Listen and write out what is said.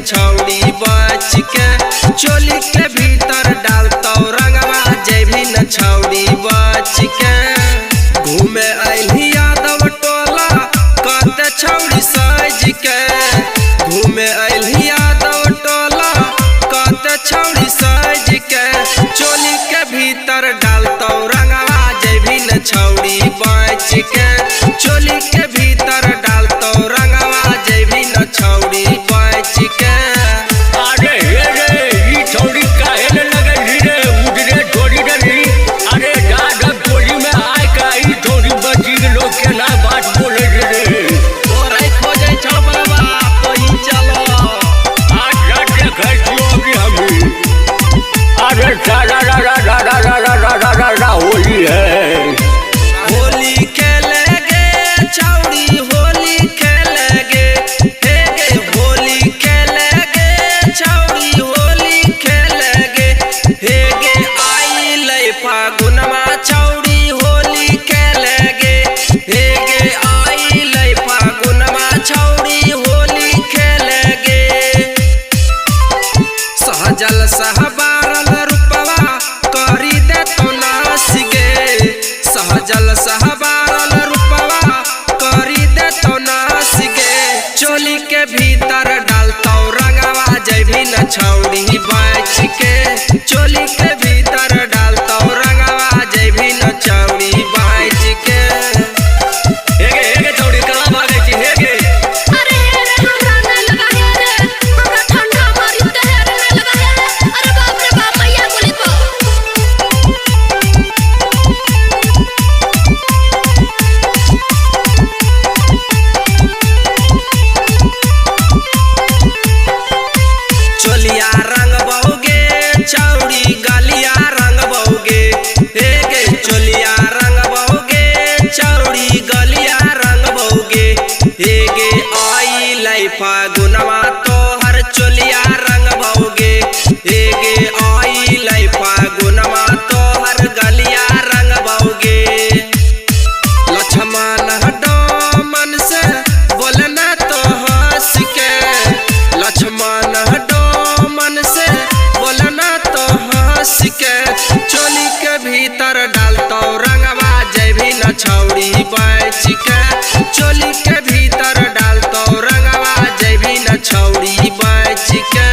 छौड़ी बच के। चोली के भीतर डालतौ रंगवा जैभी न छौड़ी बच के। घूमे अइली यादव टोला कते छौड़ी सज के। घूमे अइली यादव टोला कते छौड़ी सज के। चोली के भीतर डालतौ रंगवा जैभी न छौड़ी बच के। चोली के भीतर डालतौ रंगवा जैभी न छौड़ी बच के। अरे हे रे ई छौड़ी काहे ने लगल रे उजरे ढोरी डली। अरे दादा टोली में आय का ई छौड़ी बची लोग केना बात बोले रे। तोरे खोजै छौ बाबा तोही चलो। आज रात देखै छियौ अभी हमी। अरे सारा रा रा रा रा रा रा रा रा रा होली है। होली खेले गे छौड़ी होली खेले गे। हे गे होली खेले गे छौड़ी होली खेले गे। हे गे आइलै फागुनमा छौड़ी होली खेले गे। हे गे आइलै फागुनमा छौड़ी होली खेले गे। सहजल सहबारल रूपवा करी देतौ नास गे। सहजल सहबारल रूपवा करी देतौ नास गे। चोली के भीतर डालतौ रंगवा जैभी न छौड़ी बच के। चोली के भीतर डालतौ रंगवा जैभी न छौड़ी बच के। हे गे छौड़ी कहाँ भागै छी हे गे। अरे हे रे हमरा नहीं लगा हे रे, हमरा ठंडा मारी ते हे रे नहीं लगा हे रे। अरे बाप रे बाप मैया गोली तो। चोलिया रंग बहुगे छौड़ी गलिया रंग बहुगे। हे गे चोलिया रंग बहुगे छौड़ी गलिया रंग बहुगे। हे गे आइलै फागुनवा तोहर चोलिया रंग बहुगे। हे गे आइलै फागुनवा तोहर गलिया रंग बहुगे। लक्ष्मण डोमन से बोलना तो हंस के। लक्ष्मण डोमन से बोलना तो हंस के। चोली के भीतर डालतौ रंगवा जैभी न छौड़ी बच के। चोली के भीतर डालतौ रंगवा जैभी न छौड़ी बच के।